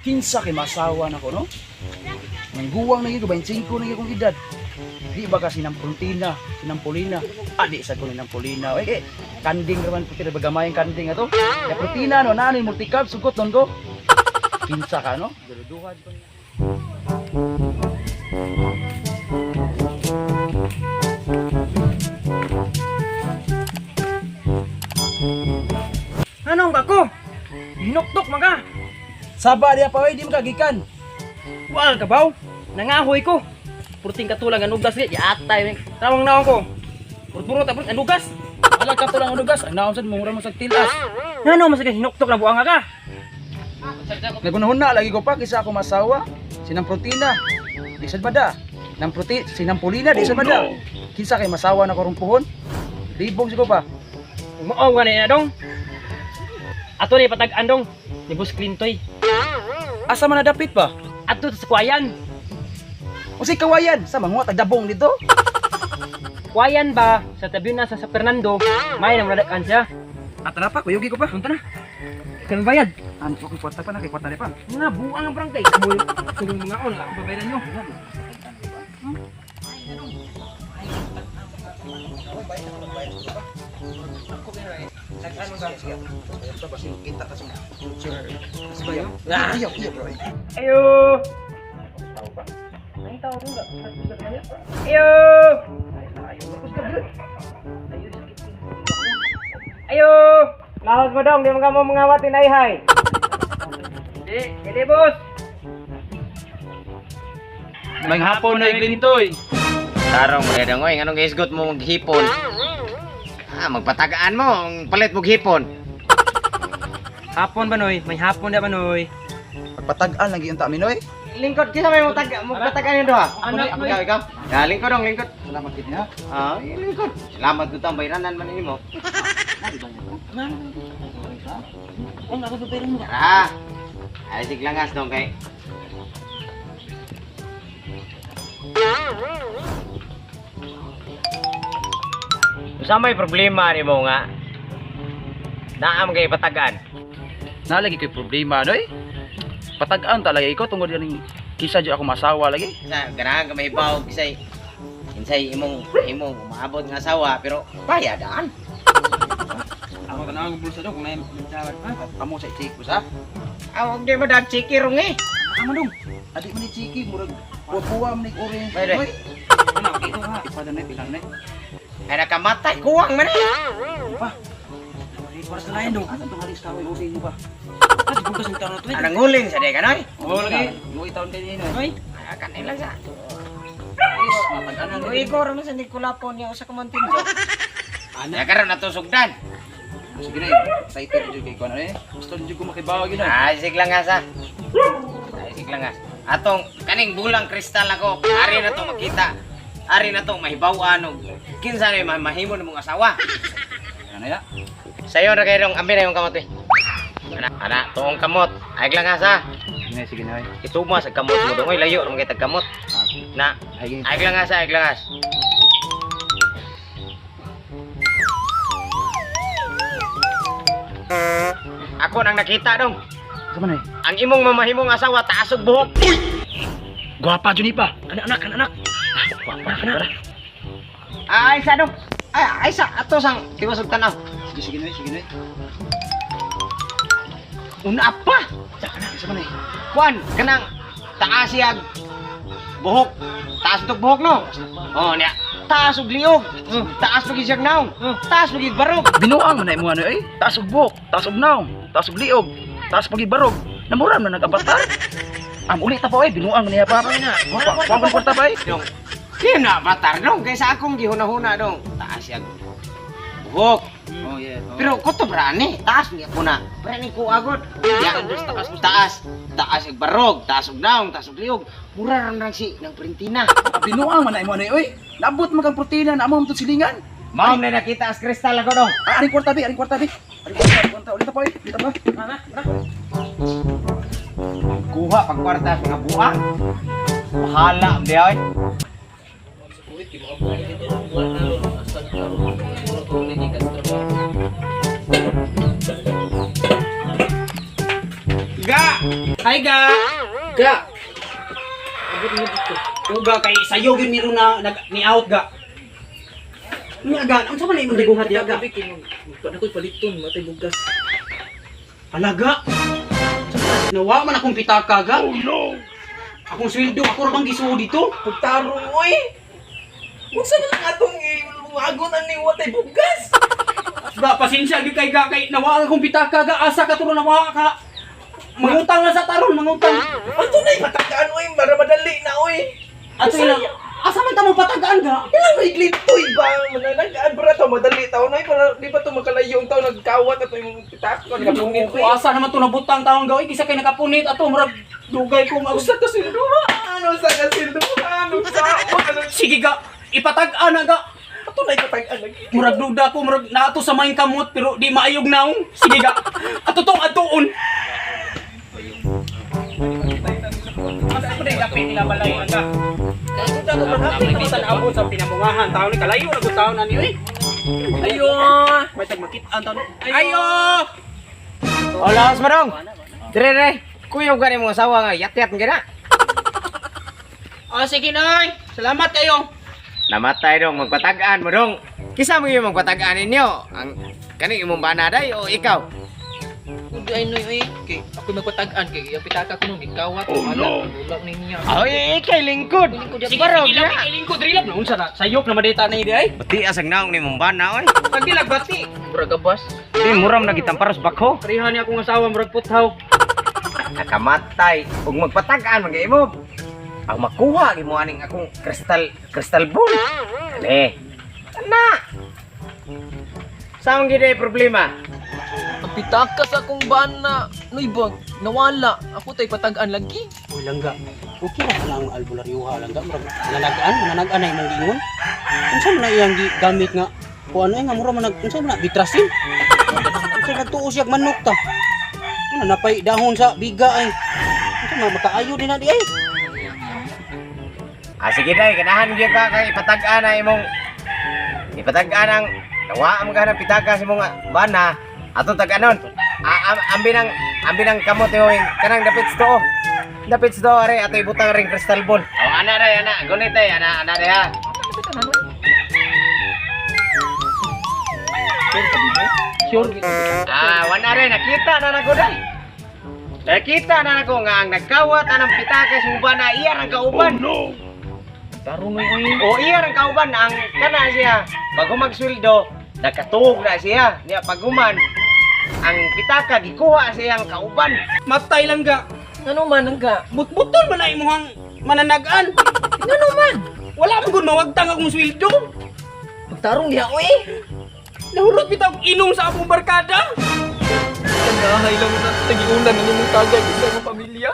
Kinsa kay masawa nako, no? Nangguwang na gyud ko, 25 na gyud akong edad. Di ba ka sinampuntina, sinampulina? Ah, di sa ko sinampulina. Eh, kanding raman puti na gamay ang kanding ato. Ya protina no, naanoy multi-carb sugot nun ko. Kinsa ka, no? Duha ko niya. Anong kako? Hinuktok man ka. Saba diya pa oy, di makagikan. Wal ka baw. Nangahoy ko. Purting katulang ang ugas di atay. Tawang naon ko. Purpuro ta ang ugas. Ala ka to lang ang lugas, ang naon sad mura mo sa tilas. Ngano mas hinuktok na buang ka? Nagunahuna lagi ko pa kaysa ako masawa. Sinamprotina. Di sad bada. Namproti sinampulina di sad bada. Kinsa kay masawa na karong puhon? Libong siguro pa. Mao nga na dong. Ato ni patag-an dong ni Boss Clintoy. Asa man nadapit pa? Ato sa kuwayan. Unsay kawayan? Sa manguha tagdabong dito. Kuwayan ba sa tabi na sa Fernando, may nang nadakan siya. Ata na pa, kuyugi ko pa. Punta na. Kan bayad. Ano ko kwarta pa na kay kwarta na pa. Nga buang ang barangay. Sulong mga on, ako babayaran nyo. Ayaw, ayaw, bro. Ayo. Ayo. Ayo. Lahos mo dong, di mo ka mo mangawat inayhay. Di, di boss. May hapon na iglintoy. Tarong mo dong oy, nganong gihisgot mo maghipon? Ah, magpatagaan mo, ang palit mo hipon. Hapon ba noy? May hapon na ba noy? Pagpatag-an lagi yung tamin oy. Lingkod kinsa may mo tag magpatagaan yung duha? Anak, Ikaw, ikaw. Ya, lingkod dong, lingkod. Salamat gid niya. Ah, lingkod. Salamat gud ang bayranan man nimo. Ang ako babayaran mo. Tara. Ay sig langas dong kay. Usa may problema nimo nga. Naam kay patagaan. Nalagi ko'y problema noy. Patag-an talaga ikaw tungod ganing kisa jud ako masawa lagi. Sa ganahan ka mahibaw kisay kinsay imong imong umaabot nga asawa pero bayadaan. Ako tanawang ang bulsa dong kung naay magtawad. Ha? Amo sa chiki sa. Aw, di mo dad chiki rong eh. Amo dong. Adi man ni chiki murag puwa man ni orange. Pwede. Oy. Ano kito ha? Ipada na pilang na. Ay nakamatay kuwang man eh. Pa. Para sa lain dong. Asa tong halis kahoy uling mo pa? At bukas ang taon na to. Anang nguling sa di kanoy. Oh, lagi. Luwi taon kay ni. Noy. Ay kanila sa. Is matag-anan. Uy, ko ra man sa Nicolapon niya usa ka Mountain Dew. Ana karon na to sugdan. Sige na, excited jud kay ko ano eh. Gusto jud ko makibaw gyud na. Ay sig lang sa. Ay sig lang. Atong kaning bulang kristal ako, ari na to makita. Ari na to mahibaw-an og kinsa ni mahimo nimong asawa. Ano ya? Sayo ra kay dong ambi na yung kamot eh. Ana, ana, tuong kamot. Ay lang sa. Sige na, sige na. Ituma sa kamot mo dong oy layo ra man kay tag kamot. Na, Ay, ay lang sa, ay lang. Ako nang nakita dong. Sa man eh? Ang imong mamahimong asawa taas og buhok. Gwapa jud ni pa. Anak anak anak. Gwapa jud pa. Ay sa dong. Ay, ay sa ato sang tiwas og tanaw. Sige, sige na, sige na. Una pa. Sa man eh? Kuan kanang taas siyag buhok. Taas tog buhok no. Oh niya. Taas og liog. Taas pag siyag naong. Taas pag barog. Binuang man na imo ano eh. Taas og buhok, taas og naong, taas og liog, taas pag ibarog. Namuram na nag-abatar. Am ulit ta pa oy, binuang man niya pa. Wa pa kwarta pa eh. Dong. Di na batar dong kaysa akong gihuna-huna dong. Taas siyag buhok. Oh yeah. Pero kutob ra ni, taas niya ko na. Pero ni ko agod. Ya, taas taas, taas og barog, taas og naong, taas og liog. Mura ra nang si nang printina. Binuang man na imo ano eh, oy. Nabot man kang protina na amo man silingan. Mao na nakita as kristal ako dong. Ay, aring kwarta bi, aring kwarta bi. Aring kwarta, aring kwarta. Ulit pa oy, ulit pa. Ana, ana. Kuha pag kwarta sa mga buang. Bahala ang biyoy. Ga! Ay Hi ga. Ga. Uga kay sayo gyud meron na nag ni out ga. Nya ga, unsa man na imong giguhat ya ga? Pa na ko'y paliton, matay bugas. Alaga. Nawa man akong pitaka ga. Oh no. Akong sweldo ako ra bang gisuo dito? Pagtarong oy. Unsa na lang atong iwagon ani watay bugas? Ga pasensya gyud kay ga kay nawa akong pitaka ga asa ka turo nawa ka. Mangutang na sa taron, mangutang. Ato na ipatagaan oy, para madali na oy. Ato ila. Asa man ta mo patagaan ga? Ilang may glintoy ba? Mananagaan para to madali taon oy para di pa to makalayo ang taon nagkawat ato imong pitaka nakapunit Ko asa naman to nabutang taon ga oy kisa kay nakapunit ato murag dugay ko mag Usa ka silduhan, usa ka silduhan, usa ano Sige ga, ipatag-an na ga. ato na ipatagaan lagi. Murag duda ko, murag naato sa maing kamot pero di maayog naong. Sige ga. Ato tong atuon. Asa ko dai dapit nila balay aga. Duda ko manghapit na tan-awon sa pinamungahan taon ni kalayo na gud taon ani oy. Ayo, may tag makit-an taon. Ayo. O laos mo dong. Dire dire. Kuyog ka nimo asawa nga yat-yat gina. Ah, sige noy. Salamat kayo. Namatay dong magpatag-an mo dong. Kisa mo yung magpatag-an ninyo? Ang kaning imong bana day o ikaw? Kundi ay noy oy, kay ako magpatag-an kay ang pitaka ko nung gikawat. Oh no. Wala ni niya. Ay, ikay lingkod. Sige, Barog sige, na. kay lingkod rilab na unsa na. Sayop na madita na idi ay. Bati asag naong ni mong bana oy. Pagdilag bati. Murag abas. Di muram na gitamparos bakho. Pareha ni akong asawa murag puthaw. Nakamatay ug magpatag-an man kay mo. Ang makuha gimo aning akong crystal crystal ball. Ale. Ana. Saan gid ay problema? Ang pitaka sa akong bana, noy bag, nawala. Ako tay patag-an lagi. Uy langga. Okay ra na ang albularyoha langga murag nanagaan, nananagaan na imong giingon. Unsa man na iyang gamit nga kuan ay nga mura man nag unsa man na bitrasin. Unsa nagtuo siya manok ta. Ano napay dahon sa biga ay. Unsa man makaayo din na di ay. Ah, sige day, ganahan gyud ka kay ipatag-an na imong ipatag-an ang nawa ang ganang pitaka sa imong bana atong tag-anon. Ah, ambi ng kamot imong kanang dapit sa tuo. Dapit sa tuo are ato ibutang ring crystal ball. Oh, ana day ana, gunit day ana ana day ha. Sure. Ah, wana rin nakita na nako day. Nakita na nako nga ang nagkawat anang pitaka sa imong bana iya rang kauban. Oh, no. Tarong noy oy. O iya rang kauban ang kana siya bago magsweldo nakatuog na siya niya paguman ang pitaka gikuha sa iyang kauban. Matay langga. Ngano man angga? Butbuton man na imong mananagaan. Ngano man? Wala man gud mawagtang akong sweldo. Pagtarong diha oy. Nahurot bitaw og inom sa akong barkada. Tanahay lang na tagiunan ng imong tagay sa imong pamilya.